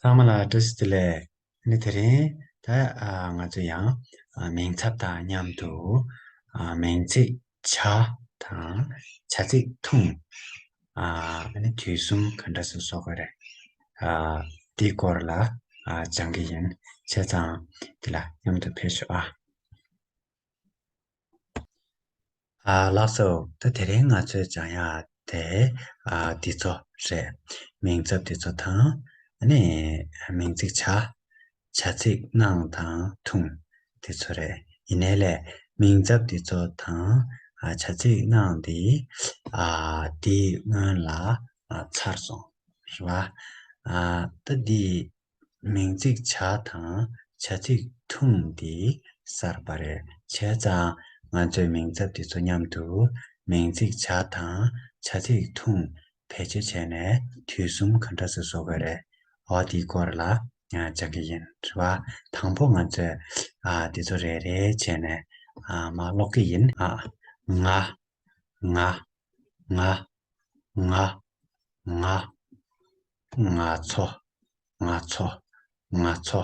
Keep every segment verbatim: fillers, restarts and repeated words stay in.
ཚང་མ་ལ་བཀྲ་ཤིས་བདེ་ལེགས། ཨ་ནི་དེ་རིང་ད་ཨ་ང་ཚོ་ཡང་ཨ་མིང་ཚབ་དང་མཉམ་དུ་ཨ་མིང་ཚིག་བྱ་དང་བྱ་ཚིག་ཐུང་ཨ་ཨ་ནི་དུས་གསུམ་ག་འདྲ་སེ་བཟོ་དགོས་རེད། ཨ་དེའི་སྐོར་ལ་ཨ་སྦྱང་གི་ཡིན། བྱས་ཙང་དེ་ལ་མཉམ་དུ་ཕེབས་ཤོག་ཨ། ཨ་ལགས་སོ། ད་དེ་རིང་ང་ཚོས་སྦྱང་ཡག་དེ་ཨ་འདི་ཚོ་རེད། མིང་ཚབ་འདི་ཚོ་དང་ཨ་ནི་མིང་ཚིག་བྱ། བྱ་ཚིག་སྣང་དང་ཐུང་འདི་ཚོ་རེད། ཡིན་ནའི་ལས་མིང་ཚབ་འདི་ཚོ་དང་ཨ་བྱ་ཚིག་སྣང་འདི་ཨ་འདིའི་སྔོན་ལ་ཨ་ཚར་སོང་། རེད་བ། ཨ་ད་འདི་མིང་ཚིག་བྱ་དང་བྱ་ཚིག་ཐུང་འདི་གསར་པ་རེད། བྱས་ཙང་ང་ཚོས་མིང་ཚབ་འདི་ཚོ་མཉམ་དུ་མིང་ཚིག་བྱ་དང་བྱ་ཚིག་ཐུང་བེད་སྤྱོད་བྱས་ནས་དུས་གསུམ་ག་འདྲ་སེ་བཟོ་དགོས་རེད། འོ་དེའི་སྐོར་ལ་ཡང་སྦྱང་གི་ཡིན། རེད་བ། དང་པོ་ང་ཚོས་ཨ་འདི་ཚོ་རེ་རེ་བྱས་ནས་ཨ་མར་ཀློག་གི་ཡིན། ཨ་ང་། ང་། ང་། ང་། ང་། ང་ཚོ། ང་ཚོ། ང་ཚོ།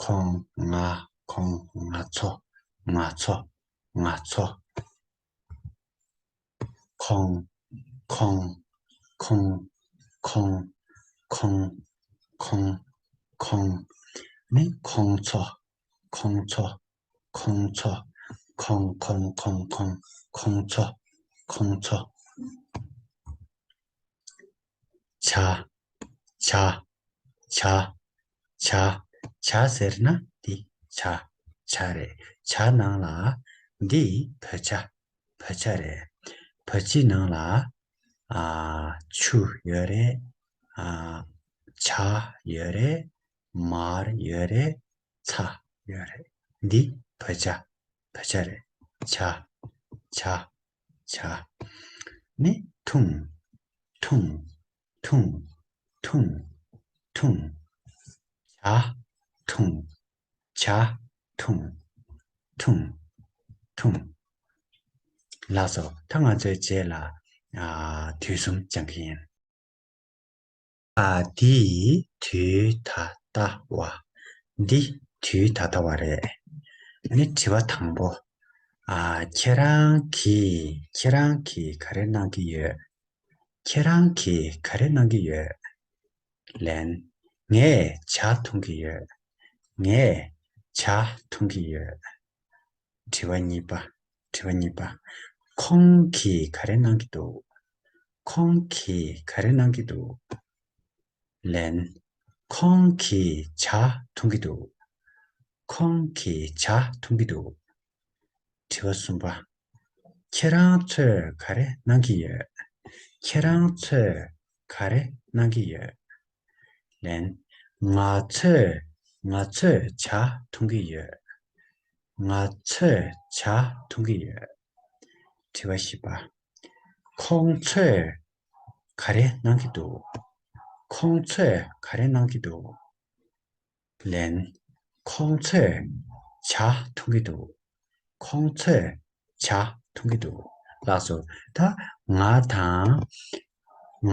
ཁོང་། ང་། ཁོང་། ང་ཚོ། ང་ཚོ། ང་ཚོ། ཁོང་། ཁོང་། ཁོང་། ཁོང་། ཁོང་། ཁོང་། ཁོང་། ནི་ཁོང་ཚོ། ཁོང་ཚོ། ཁོང་ཚོ། ཁོང་། ཁོང་། ཁོང་། ཁོང་། ཁོང་ཚོ། ཁོང་ཚོ། བྱ། བྱ། བྱ། བྱ། བྱ་ཟེར་ན་འདི་བྱ། བྱ་རེད། བྱ་ནང་ལ་འདི་བོད་བྱ། བོད་བྱ་རེད། བོད་བྱ་ནང་ལ་ཨ་ཆུ་ཡོད་རེད། ཨ་བྱ་ཡོད་རེད། མར་ཡོད་རེད། ཚ་ཡོད་རེད། འདི་བོད་བྱ། བོད་བྱ་རེད། བྱ། བྱ། བྱ། ནི་ཐུང་། ཐུང་། ཐུང་། ཐུང་། ཐུང་། བྱ། ཐུང་། བྱ། ཐུང་། ཐུང་། ཐུང་། ལགས་སོ། ད་ང་ཚོའི་རྗེས་ལ་ཨ་དུས་གསུམ་སྦྱང་གི་ཡིན། ཨ་འདི་དུས་ད་ལྟ་བ། འདི་དུས་ད་ལྟ་བ་རེད། ཨ་ནི་དྲི་བ་དང་པོ། ཨ་ཁྱེད་རང་གིས། ཁྱེད་རང་གིས་ག་རེ་གནང་གི་ཡོད། ཁྱེད་རང་གིས་ག་རེ་གནང་གི་ཡོད། ལན། ངས་ཇ་འཐུང་གི་ཡོད། ངས་ཇ་འཐུང་གི་ཡོད། དྲི་བ་གཉིས་པ། དྲི་བ་གཉིས་པ། ཁོང་གིས་ག་རེ་གནང་གི་འདུག་ཁོང་གིས་ག་རེ་གནང་གི་འདུག་ལན། ཁོང་གིས་ཇ་འཐུང་གི་འདུག་ཁོང་གིས་ཇ་འཐུང་གི་འདུག་དྲི་བ་གསུམ་པ། ཁྱེད་རང་ཚོས་ག་རེ་གནང་གི་ཡོད། ཁྱེད་རང་ཚོས་ག་རེ་གནང་གི་ཡོད། ལན། ང་ཚོས། ང་ཚོས་ཇ་འཐུང་གི་ཡོད། ང་ཚོས་ཇ་འཐུང་གི་ཡོད། དྲི་བ་བཞི་པ། ཁོང་ཚོས་ག་རེ་གནང་གི་འདུག་ཁོང་ཚོས་ག་རེ་གནང་གི་འདུག་ལན། ཁོང་ཚོས་ཇ་འཐུང་གི་འདུག་ཁོང་ཚོས་ཇ་འཐུང་གི་འདུག་ལགས་སོ། ད་ང་དང་།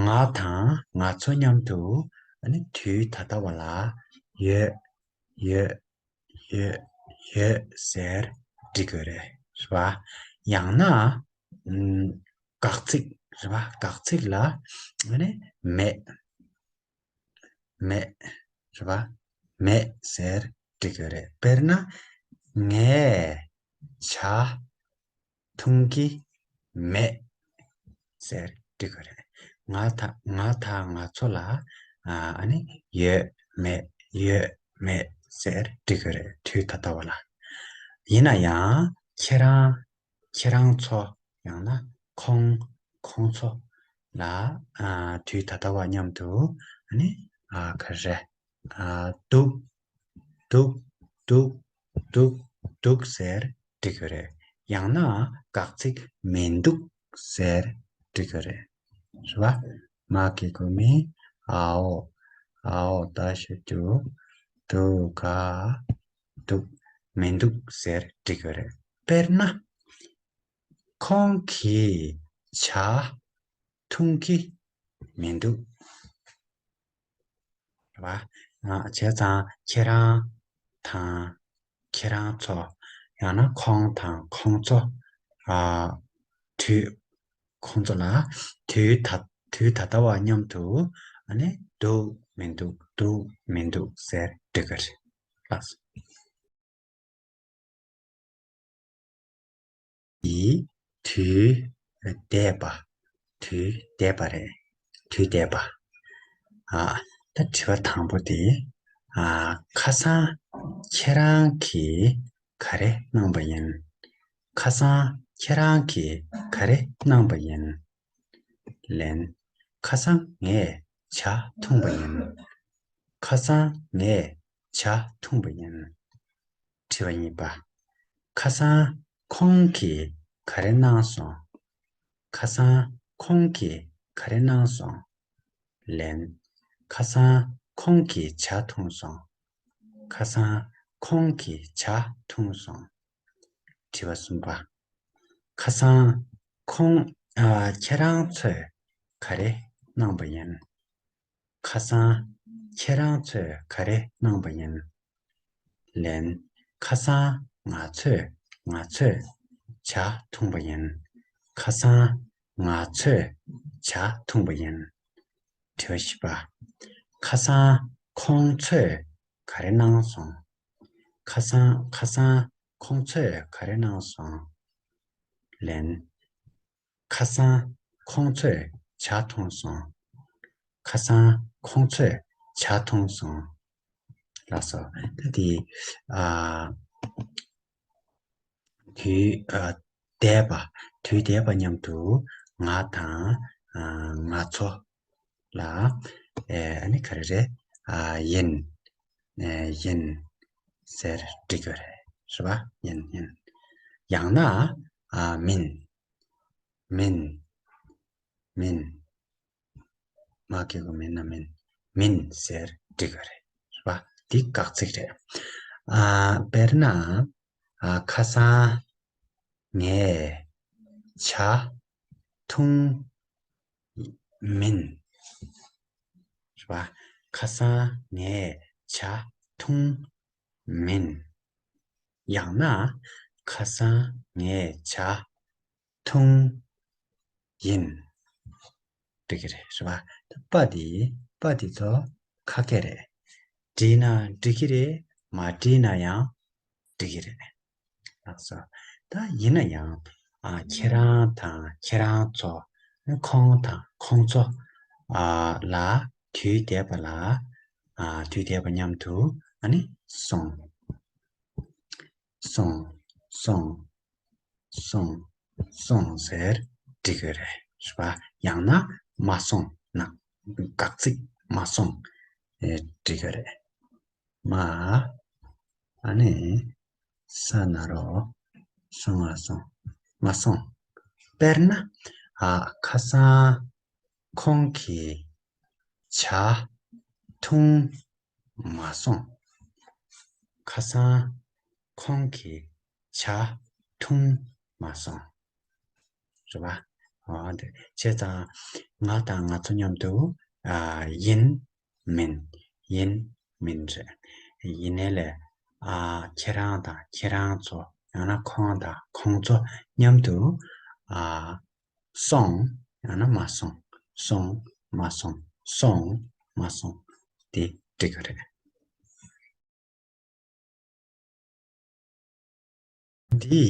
ང་དང་ང་ཚོ་མཉམ་དུ་ཨ་ནི་དུས་ད་ལྟ་བ་ལ་ཡོད། ཡོད། ཡོད། ཡོད་ཟེར་འབྲི་དགོས་རེད། རེད་བ། ཡང་ན་ཨམ་དགག་ཚིག་རེད་བ། དགག་ཚིག་ལ་ཨ་ནི་མེད། མེད། རེད་བ། མེད་ཟེར་འབྲི་དགོས་རེད། དཔེར་ན། ངས་ཇ་འཐུང་གི་མེད་ཟེར་འབྲི་དགོས་རེད། ང་ད། ང་ད་ང་ཚོ་ལ་ཨ་ནི་ཡོད་མེད། ཡོད་མེད་ཟེར་འབྲི་དགོས་རེད། དུས་ད་ལྟ་བ་ལ། ཡིན་ན་ཡང་ཁྱེད་རང་། ཁྱེད་རང་ཚོ། ཡང་ན་ཁོང་། ཁོང་ཚོ་ལ་ཨ་དུས་ད་ལྟ་བ་མཉམ་དུ་ཨ་ནི་ཨ་ག་རེ་ཨ་འདུག་འདུག་འདུག་འདུག་འདུག་ཟེར་འབྲི་དགོས་རེད། ཡང་ན་དགག་ཚིག་མི་འདུག་ཟེར་འབྲི་དགོས་རེད། རེད་བ། མ་གི་གུ་མི་ཨའོ། ཨའོ་ད་ཤུ་ཏུ་འདུག་ག་འདུག་མི་འདུག་ཟེར་འབྲི་དགོས་རེད། དཔེར་ན། ཁོང་གིས་ཇ་འཐུང་གི་མི་འདུག་བ། ཨ། བྱས་ཙང་ཁྱེད་རང་དང་ཁྱེད་རང་ཚོ། ཡང་ན་ཁོང་དང་ཁོང་ཚོ། ཨ། དུས། ཁོང་ཚོ་ལ་དུས་ད་དུས་ད་ལྟ་བ་མཉམ་དུ། ཨ་ནི་འདུག་མི་འདུག་འདུག་མི་འདུག་ཟེར་འབྲི་གི་རེད། ལགས་སོ། ཡི། དུས་འདས་པ། དུས་འདས་པ་རེད། དུས་འདས་པ། ཨ། ད་དྲི་བ་དང་པོ་དེ། ཨ། ཁ་སང་ཁྱེད་རང་གིས་ག་རེ་གནང་པ་ཡིན། ཁ་སང་ཁྱེད་རང་གིས་ག་རེ་གནང་པ་ཡིན། ལན། ཁ་སང་ངས་ཇ་འཐུང་པ་ཡིན། ཁ་སང་ངས་ཇ་འཐུང་པ་ཡིན། དྲི་བ་གཉིས་པ། ཁ་སང་ཁོང་གིས་ག་རེ་གནང་སོང་། ཁ་སང་ཁོང་གིས་ག་རེ་གནང་སོང་། ལན། ཁ་སང་ཁོང་གིས་ཇ་འཐུང་སོང་། ཁ་སང་ཁོང་གིས་ཇ་འཐུང་སོང་། དྲི་བ་གསུམ་པ། ཁ་སང་ཁོང་། ཨ། ཁྱེད་རང་ཚོས་ག་རེ་གནང་པ་ཡིན། ཁ་སང་ཁྱེད་རང་ཚོས་ག་རེ་གནང་པ་ཡིན། ལན། ཁ་སང་ང་ཚོས་ང་ཚོས་ཇ་འཐུང་པ་ཡིན། ཁ་སང་ང་ཚོས་ཇ་འཐུང་པ་ཡིན། དྲི་བ་བཞི་པ། ཁ་སང་ཁོང་ཚོས་ག་རེ་གནང་སོང་། ཁ་སང་ཁ་སང་ཁོང་ཚོས་ག་རེ་གནང་སོང་། ལན། ཁ་སང་ཁོང་ཚོས་ཇ་འཐུང་སོང་། ཁ་སང་ཁོང་ཚོས་ཇ་འཐུང་སོང་། ལགས་སོ། ད་དེ། ཨ། དུས། ཨ། འདས་པ། དུས་འདས་པ་མཉམ་དུ་ང་དང་། ཨ། ང་ཚོ་ལ། ཨེ། ཨ་ནི་ག་རེ་རེད། ཨ། ཡིན། ཨེ། ཡིན་ཟེར་འབྲི་དགོས་རེད། རེད་པ། ཡིན། ཡིན། ཡང་ན། ཨ། མིན། མིན། མིན། མ་གི་གུ་མིན་ན་མིན། མིན་ཟེར་འབྲི་དགོས་རེད། རེད་པ། འདི་དགག་ཚིག་རེད། ཨ། དཔེར་ན། ཨ། ཁ་སང་ངས་ཇ་འཐུང་མིན། རེད་པ། ཁ་སང་ངས་ཇ་འཐུང་མིན། ཡང་ན། ཁ་སང་ངས་ཇ་འཐུང་ཡིན། འགྲིག་གི་རེད། རེད་པ། པ་འདི། པ་འདི་ཚོ་ཁ་སྐད་རེད། བྲིས་ན་འགྲིག་གི་རེད། མ་བྲིས་ན་ཡང་འགྲིག་གི་རེད། ལགས་སོ། ད་ཡིན་ན་ཡང་། ཨ། ཁྱེད་རང་དང་ཁྱེད་རང་ཚོ། ཁོང་དང་ཁོང་ཚོ། ཨ། ལ། དུས་འདས་པ་ལ། ཨ། དུས་འདས་པ་མཉམ་དུ། ཨ་ནི་སོང་། སོང་། སོང་། སོང་། སོང་ཟེར་འབྲི་དགོས་རེད། རེད་པ། ཡང་ན་མ་སོང་ན། དགག་ཚིག་མ་སོང་། ཨེ། འབྲི་དགོས་རེད། མ། ཨ་ནི། ས་ན་རོ། སོང་། ང་སོང་། མ་སོང་། དཔེར་ན། ཨ། ཁ་སང་ཁོང་གིས་ཇ་འཐུང་མ་སོང་། ཁ་སང་ཁོང་གིས་ཇ་འཐུང་མ་སོང་། རེད་པ། འོ་དེ་བྱས་ཙང་ང་དང་ང་ཚོ་མཉམ་དུ། ཨ། ཡིན། མིན། ཡིན། མིན་རེད། ཡིན་ནའི་ལས། ཨ། ཁྱེད་རང་དང་ཁྱེད་རང་ཚོ། ཡང་ན་ཁོང་དང་ཁོང་ཚོ་མཉམ་དུ། ཨ། སོང་། ཡང་ན་མ་སོང་། སོང་། མ་སོང་། སོང་། མ་སོང་། དེ་འགྲིག་གི་རེད། འདི་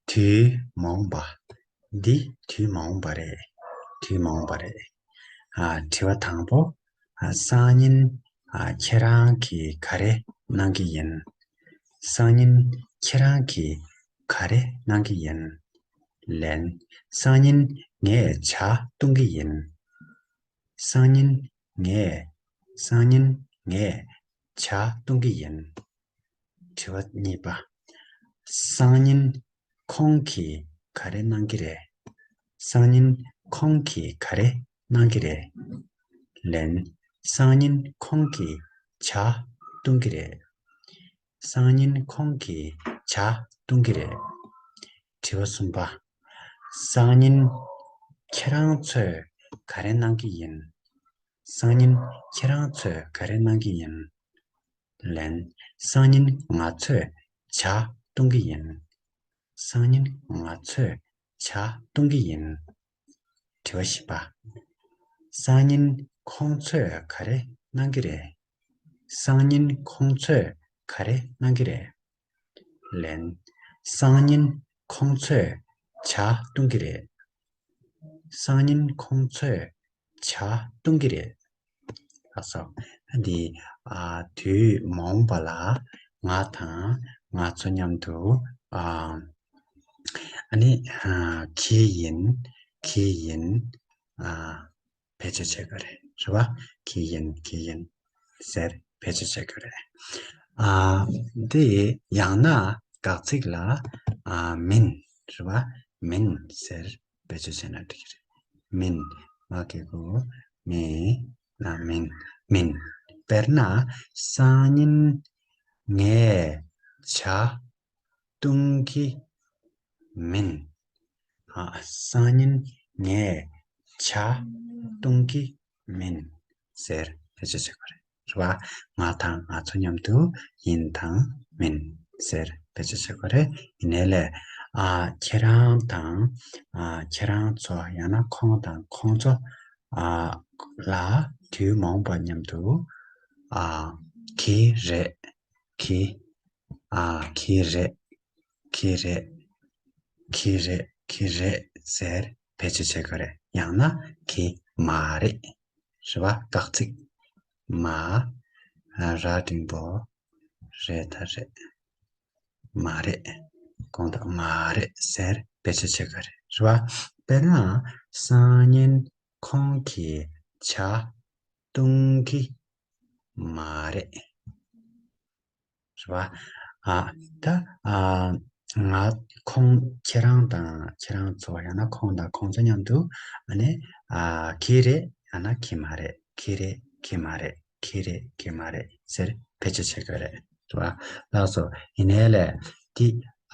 དུས་མ་འོངས་པ། འདི་དུས་མ་འོངས་པ་རེད། དུས་མ་འོངས་པ་རེད། ཨ། དྲི་བ་དང་པོ། ཨ། སང་ཉིན། ཨ། ཁྱེད་རང་གིས་ག་རེ་གནང་གི་ཡིན། སང་ཉིན་ཁྱེད་རང་གིས་ག་རེ་གནང་གི་ཡིན། ལན། སང་ཉིན་ངས་ཇ་བཏུང་གི་ཡིན། སང་ཉིན་ངས། སང་ཉིན་ངས་ཇ་བཏུང་གི་ཡིན། དྲི་བ་གཉིས་པ། སང་ཉིན་ཁོང་གིས་ག་རེ་གནང་གི་རེད། སང་ཉིན་ཁོང་གིས་ག་རེ་གནང་གི་རེད། ལན། སང་ཉིན་ཁོང་གིས་ཇ་བཏུང་གི་རེད། སང་ཉིན་ཁོང་གིས་ཇ་བཏུང་གི་རེད། དྲི་བ་གསུམ་པ། སང་ཉིན་ཁྱེད་རང་ཚོས་ག་རེ་གནང་གི་ཡིན། སང་ཉིན་ཁྱེད་རང་ཚོས་ག་རེ་གནང་གི་ཡིན། ལན། སང་ཉིན་ང་ཚོས་ཇ་བཏུང་གི་ཡིན། སང་ཉིན་ང་ཚོས་ཇ་བཏུང་གི་ཡིན། དྲི་བ་བཞི་པ། སང་ཉིན་ཁོང་ཚོས་ག་རེ་གནང་གི་རེད། སང་ཉིན་ཁོང་ཚོས་ག་རེ་གནང་གི་རེད། ལན། སང་ཉིན་ཁོང་ཚོས་ཇ་བཏུང་གི་རེད། སང་ཉིན་ཁོང་ཚོས་ཇ་བཏུང་གི་རེད། ལགས་སོ། འདི་ཨ་དུས་མ་འོངས་པ་ལ་ང་དང་ང་ཚོ་མཉམ་དུ་ཨ་ཨ་ནི་ཨ་གྱིས་ཡིན། གྱིས་ཡིན། ཨ་བེད་སྤྱོད་བྱེད་དགོས་རེད། རེད་བ། གྱིས་ཡིན། གྱིས་ཡིན་ཟེར་བེད་སྤྱོད་བྱེད་དགོས་རེད། ཨ་འདི་ཡང་ན་དགག་ཚིག་ལ་ཨ་མིན། རེད་བ། མིན་ཟེར་བེད་སྤྱོད་བྱས་ན་འགྲིག་གི་རེད། མིན། ང་གི་གུ་མི། ན་མིན། མིན། དཔེར་ན། སང་ཉིན་ངས་ཇ་བཏུང་གི་མིན། ཨ། སང་ཉིན་ངས་ཇ་བཏུང་གི་མིན་ཟེར་བེད་སྤྱོད་བྱེད་དགོས་རེད། རེད་བ། ང་དང་ང་ཚོ་མཉམ་དུ་ཡིན་དང་མིན་ཟེར་བེད་སྤྱོད་བྱེད་དགོས་རེད། ཡིན་ནའི་ལས། ཨ་ཁྱེད་རང་དང་། ཨ་ཁྱེད་རང་ཚོ། ཡང་ན་ཁོང་དང་ཁོང་ཚོ། ཨ་ལ་དུས་མ་འོངས་པ་མཉམ་དུ། ཨ་གྱིས་རེད། གྱིས། ཨ་གྱིས་རེད། གྱིས་རེད། གྱིས་རེད། གྱིས་རེད་ཟེར་བེད་སྤྱོད་བྱེད་དགོས་རེད། ཡང་ན་གྱིས་མ་རེད། རེད་བ། དགག་ཚིག་མ། ར་འགྲེང་བུ། རེད་ད་རེད། མ་རེད། དགོངས་དག་མ་རེད་ཟེར་བེད་སྤྱོད་བྱེད་དགོས་རེད། རེད་བ། དཔེར་ན། སང་ཉིན་ཁོང་གིས་ཇ་བཏུང་གི་མ་རེད། རེད་བ། ཨ་ད་ཨ་ང་ཁོང་ཁྱེད་རང་དང་ཁྱེད་རང་ཚོ། ཡང་ན་ཁོང་དང་ཁོང་ཚོ་མཉམ་དུ། ཨ་ནི་ཨ་གྱིས་རེད། ཡང་ན་གྱིས་མ་རེད། གྱིས་རེད། གྱིས་མ་རེད། གྱིས་རེད། གྱིས་མ་རེད་ཟེར་བེད་སྤྱོད་བྱེད་དགོས་རེད། རེད་བ། ལགས་སོ། ཡིན་ནའི་ལས་འདི་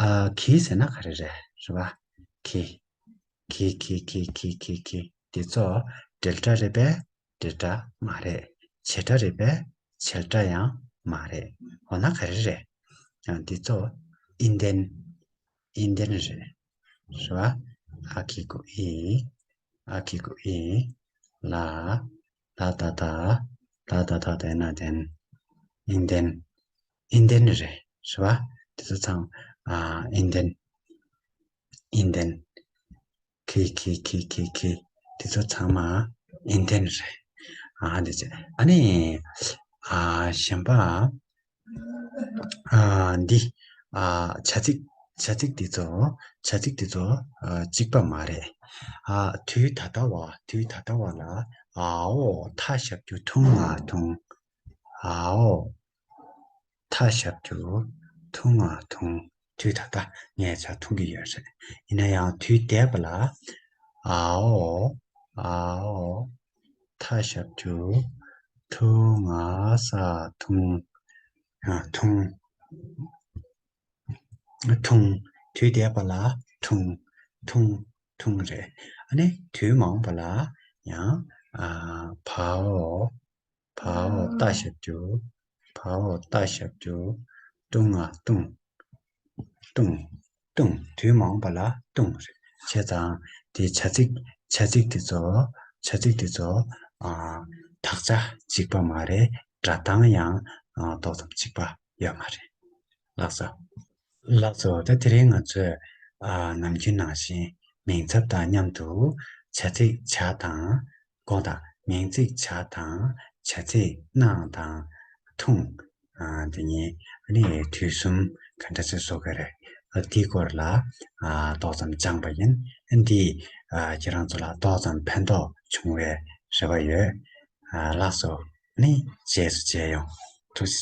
ཨ་གྱིས་ཟེར་ན་ག་རེ་རེད། རེད་བ། གྱིས། གྱིས་གྱིས་གྱིས་གྱིས་གྱིས་གྱིས། འདི་ཚོ་འབྲེལ་སྒྲ་རེད་པས། འབྲེལ་སྒྲ་མ་རེད། བྱེད་སྒྲ་རེད་པས། བྱེད་སྒྲ་ཡང་མ་རེད། འོ་ན་ག་རེ་རེད། ཡང་འདི་ཚོ་ཨིན་ལྡན། ཨིན་ལྡན་རེད། རེད་བ། ཨ་གི་གུ་ཨི། ཨ་གི་གུ་ཨི། ལ། ལ་ད་ལྟ། ལ་ད་ལྟ་ལྡན་ན་ལྡན། ཨིན་ལྡན། ཨིན་ལྡན་རེད། རེད་བ། འདི་ཚོ་ཚང་ཨ་ཨིན་ལྡན། ཨིན་ལྡན། གི་གི་གི་གི་གི། འདི་ཚོ་ཚང་མ་ཨིན་ལྡན་རེད། ཨ་འདི་ཚོ། ཨ་ནི་ཨ་གཞན་པ། ཨ་འདི་ཨ་བྱ་ཚིག་བྱ་ཚིག་འདི་ཚོ། བྱ་ཚིག་འདི་ཚོ་ཨ་གཅིག་པ་མ་རེད། ཨ་དུས་ད་ལྟ་བ། དུས་ད་ལྟ་བ་ལ་ཨའོ་ཐ་ཞབས་ཀྱུ་ཐུང་ང་ཐུང་། ཨའོ་ཐ་ཞབས་ཀྱུ་ཐུང་ང་ཐུང་། དུས་ད་ལྟ་ངས་ཇ་འཐུང་གི་ཡོད་རེད། ཡིན་ན་ཡང་དུས་འདས་པ་ལ། ཨའོ། ཨའོ། ཐ་ཞབས་ཀྱུ་ཐུ་ང་ས་ཐུང་། ཨ་ཐུང་། ཐུང་། དུས་འདས་པ་ལ་ཐུང་། ཐུང་། ཐུང་རེད། ཨ་ནི་དུས་མ་འོངས་པ་ལ་ཡང་ཨ་བའོ། བའོ་ཏ་ཞབས་ཀྱུ། བའོ་ཏ་ཞབས་ཀྱུ། ཏུང་ང་ཏུང་། ཏུང་། ཏུང་། དུས་མ་འོངས་པ་ལ་ཏུང་རེད། བྱས་ཙང་དེ་བྱ་ཚིག་བྱ་ཚིག་དེ་ཚོ། བྱ་ཚིག་དེ་ཚོ་ཨ་དག་ཆ་གཅིག་པ་མ་རེད། སྒྲ་གདངས་ཡང་ཨ་ཏོག་ཙམ་གཅིག་པ་ཡོད་མ་རེད། ལགས་སོ། ལགས་སོ། ད་དེ་རིང་ང་ཚོས་ཨ་ནམ་རྒྱུན་ནང་བཞིན་མིང་ཚབ་དང་མཉམ་དུ་བྱ་ཚིག་བྱ་དང་། དགོངས་དག་མིང་ཚིག་བྱ་དང་། བྱ་ཚིག་གནང་དང་། ཐུང་། ཨ་དེ་གཉིས་ཨ་ནི་དུས་གསུམ་ག་འདྲ་སེ་བཟོ་གི་རེད། ཨ་དེའི་སྐོར་ལ་ཨ་ཏོག་ཙམ་སྦྱངས་པ་ཡིན། ཨ་འདིས་ཨ་ཁྱེད་རང་ཚོ་ལ་ཏོག་ཙམ་ཕན་ཐོགས་བྱུང་བའི་རེ་བ་ཡོད། ཨ་ལགས་སོ། ཨ་ནི་རྗེས་སུ་མཇལ་ཡོང་། ཐུགས་རྗེ་ཆེ།